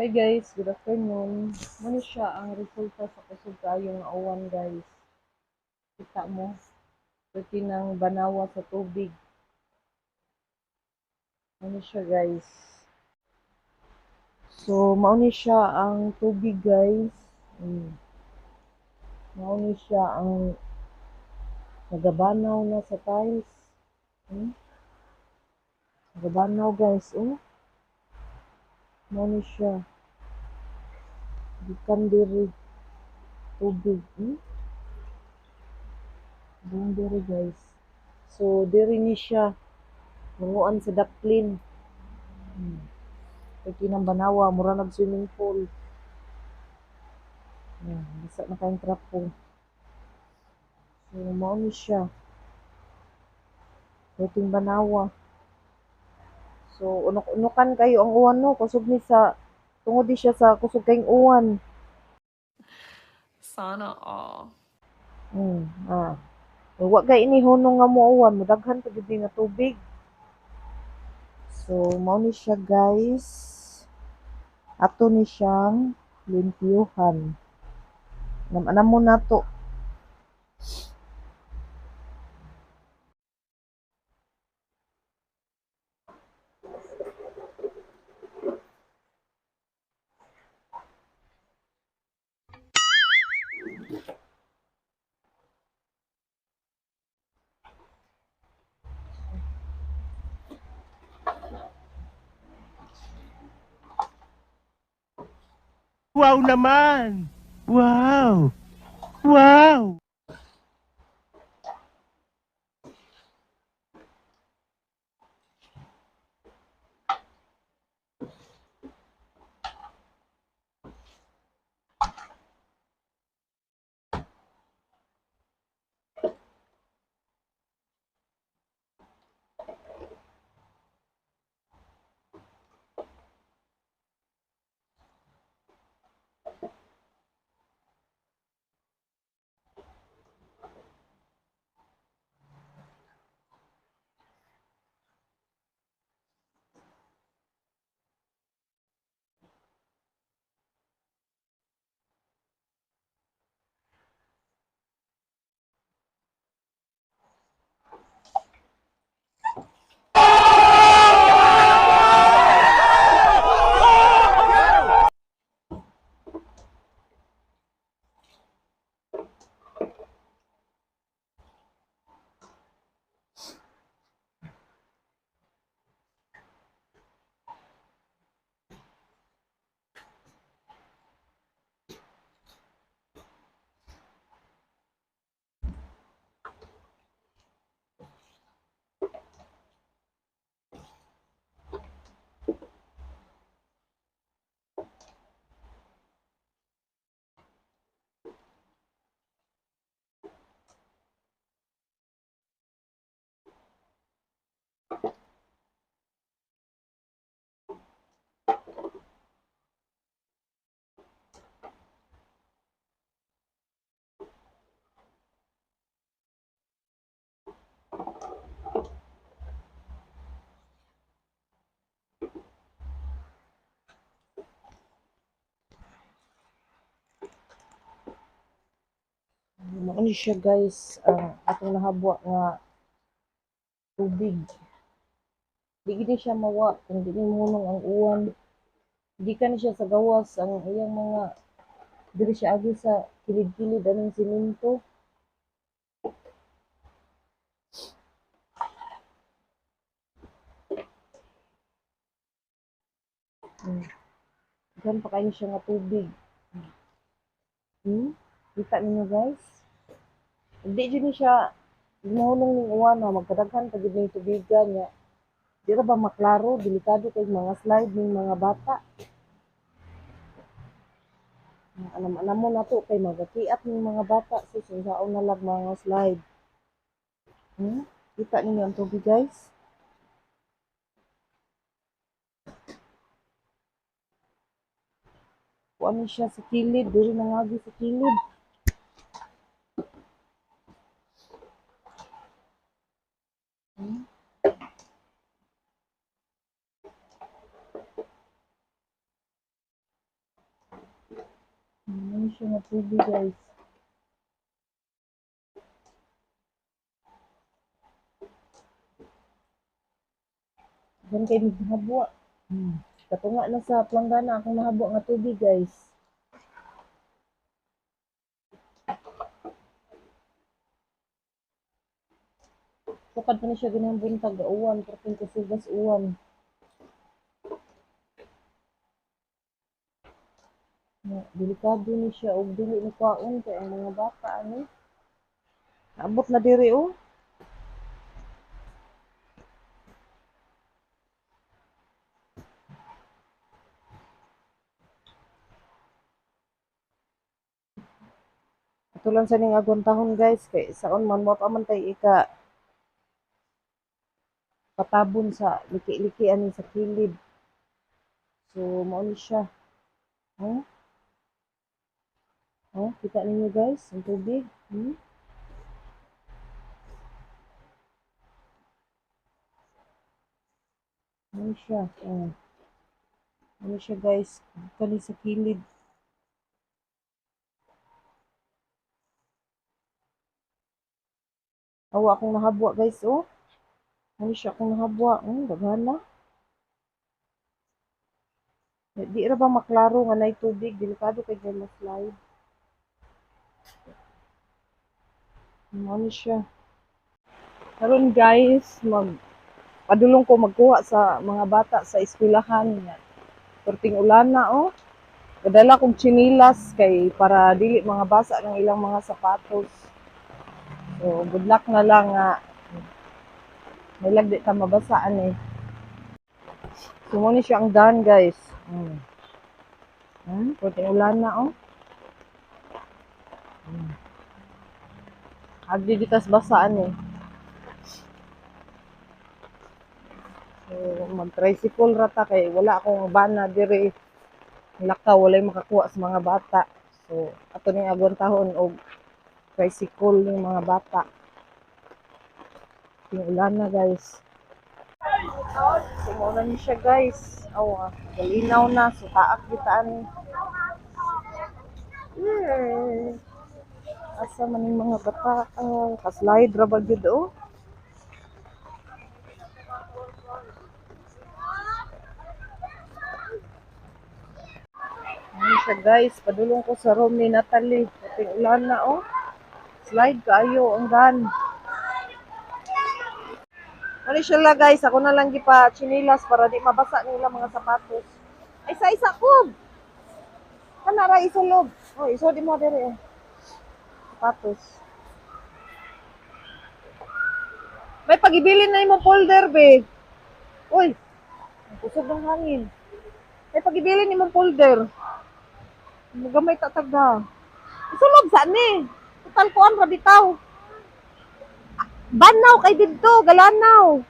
Hi guys, good afternoon. Mao ni siya ang resulta sa kusog kaayo nga uwan, guys. Kita mo, pwede ng banawa sa tubig. Mao ni siya, guys. So, mao ni siya ang tubig, guys. Mao ni siya ang nagabanaw na sa tiles. Nagabanaw, guys. Oh. Mao ni siya. Gikan diri tubig. Buong diri, guys. So, diri ni siya lunguan sa daplin. Pwede ng banawa, mura nag swimming pool. Basa na kayong trapo. So, mao ni siya. Pwedeng banawa. So, unok-unokan kayo ang uwan, no? Kusog ni sa, tungod di siya sa kusog kayong uwan. Sana all. Wa kay ini hunong nga mo uwan, mudaghan pa gid nga tubig. So, mao ni siya, guys. Ato ni siyang limpyuhan. Nam-anam mo nato. Wow naman! Wow! Wow! Mao ni siya, guys, ang atong nahabwa nga tubig. Di gid siya mawa kung di mohunong ang uwan. Gikan siya sa gawas ang iyang mga diri siya agi sa kilid-kilid anang simento. Daghan pa kayo siya nga tubig. Kita ninyo, guys. Hindi jud ni siya mohunong ning uwan na magkadaghan pa gid ning tubigan niya. Di ra ba maklaro, delikado kay mga slide ning mga bata. Anam-anam mo na to kay magakiat ning mga bata sus unsaon na lang mga slide. Kita ninyo ang tubig, guys. Kuan ni siya sa kilid, diri nangagi sa kilid. Ano siya nga tubig, guys. Diyan kay naghabwa. Katunga na sa planggana akong nahabwa nga tubig, guys. Sukad pa ni siya ganang buntag uwan, perting kusugas uwan. Na, delikado ni siya og dili ni kwaon kay ang mga bata ani. Naabot na diri oh. Atulan sa ning agwantahon, guys, kay saon man mo pa man tay ika patabon sa liki-liki ani sa kilid. So mao ni siya. Oh. Oh, kita ninyo, guys, ang tubig. Ano siya? Oh. Ano siya, guys? Kani sa kilid. Awa akong nahabwa, guys, oh. Ano siya akong nahabwa? Daghan na. Di ra ba maklaro nga nay tubig? Delikado kay mas slide. Ano siya? Karon, guys, padulong ko magkuha sa mga bata sa eskwelahan. Perting ulan na, oh. Gadala kong tsinilas kay para dili mga basa ng ilang mga sapatos. So, good luck na lang nga may lagdi ta mabasaan eh. So, mo ni siya ang daan, guys. Perting ulan na, oh. Agdi ditas basaan eh. So, mag-tricycle rata kay wala akong bana diri. Lakaw, walay makakuha sa mga bata. So, ato ning agwantahon og tricycle ng mga bata. Ting ulan na, guys. So, mao na ni siya, guys. Awa, galinaw na. So, taak kita ani. Yeah. Asa man yung mga bata? Kaslide ra ba gyud, oh? Ano siya, guys? Padulong ko sa room ni Natalie. Ating ulan na, oh. Slide kaayo ang dan. Ano siya la, guys? Ako na lang gipa chinilas para di mabasa nila mga sapatos. Ay, sa isa ko. Kanara isulob. Oh, isod mo diri, eh. Sapatos. May pagibilin na imong folder, be. Uy. Ang kusog ng hangin. May pagibilin imong folder. Gamay tataga. Isulob sa ni. Total kuan ra bitaw. Banaw kay didto, galanaw.